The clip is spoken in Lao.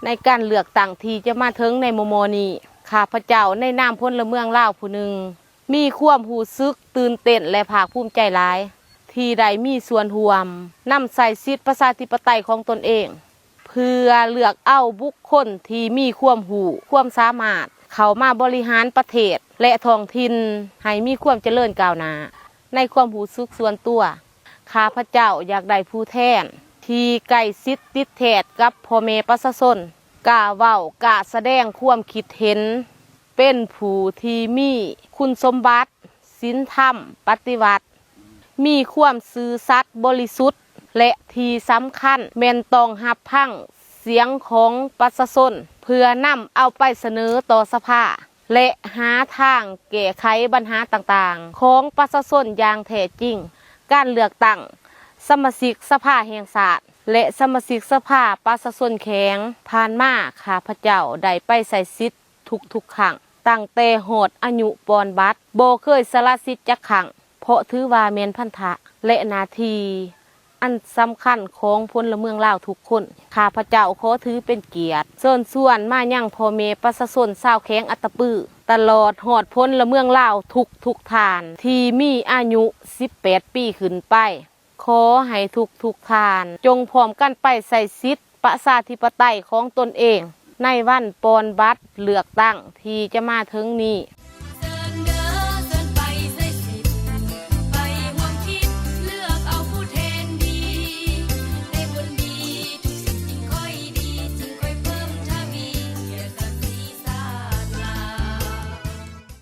ໃນການເລືອກຕັ້ງທີ່ຈະມາເຖິງໃນມໍ່ໆນີ້, ຂ້າພະເຈົ້າໃນນາມພົນລະເມືອງລາວຜູ້ໜຶ່ງ ມີຄວາມຮູ້ສຶກຕື່ນເຕັ້ນ ແລະ ພາກພູມໃຈຫຼາຍ ທີ່ໄດ້ມີສ່ວນຮ່ວມນຳໃຊ້ສິດປະຊາທິປະໄຕຂອງຕົນເອງ ເພື່ອເລືອກເອົາບຸກຄົນທີ່ມີຄວາມຮູ້ຄວາມສາມາດ ເຂົ້າມາບໍລິຫານປະເທດ ແລະ ທ້ອງຖິ່ນໃຫ້ມີຄວາມຈະເລີນກ້າວໜ້າ. ໃນຄວາມຮູ້ສຶກສ່ວນຕົວ, ຂ້າພະເຈົ້າຢາກໄດ້ຜູ້ແທນທີ່ໃກ້ຊິດຕິດແທດກັບພໍ່ແມ່ປະຊາຊົນ, ກ້າເວົ້າ, ກ້າສະແດງຄວາມຄິດເຫັນ, ເປັນຜູ້ທີ່ມີຄຸນສົມບັດ, ສິນທຳ, ປະຕິວັດ, ມີຄວາມຊື່ສັດບໍລິສຸດ ແລະ ທີ່ສຳຄັນແມ່ນຕ້ອງຮັບຟັງສຽງຂອງປະຊາຊົນ ເພື່ອນຳເອົາໄປສະເໜີຕໍ່ສະພາ ແລະ ຫາທາງແກ້ໄຂບັນຫາຕ່າງໆຂອງປະຊາຊົນຢ່າງແທ້ຈິງ. ການເລືອກຕັ້ງສະມາຊິກສະພາແຫ່ງຊາດ ແລະ ສະມາຊິກສະພາປະຊາຊົນແຂວງຜ່ານມາ, ຂ້າພະເຈົ້າໄດ້ໄປໃຊ້ສິດທຸກໆຄັ້ງ, ຕັ້ງແຕ່ຮອດອາຍຸປ່ອນບັດ, ບໍ່ເຄີຍສະຫຼະສິດຈັກຄັ້ງ, ເພາະຖືວ່າແມ່ນພັນທະ ແລະ ໜ້າທີ່ອັນສຳຄັນຂອງພົນລະເມືອງລາວທຸກຄົນ. ຂ້າພະເຈົ້າຂໍຖືເປັນກຽດເຊີນຊວນມາຍັງພໍ່ແມ່ປະຊາຊົນຊາວແຂວງອັດຕະປື ຕະຫຼອດຮອດພົນລະເມືອງລາວທຸກໆທ່ານທີ່ມີອາຍຸສິບແປດປີຂຶ້ນໄປ, ຂໍໃຫ້ທຸກໆທ່ານຈົ່ງພ້ອມກັນໄປໃຊ້ສິດປະຊາທິປະໄຕຂອງຕົນເອງໃນວັນປ່ອນບັດເລືອກຕັ້ງທີ່ຈະມາເຖິງນີ້.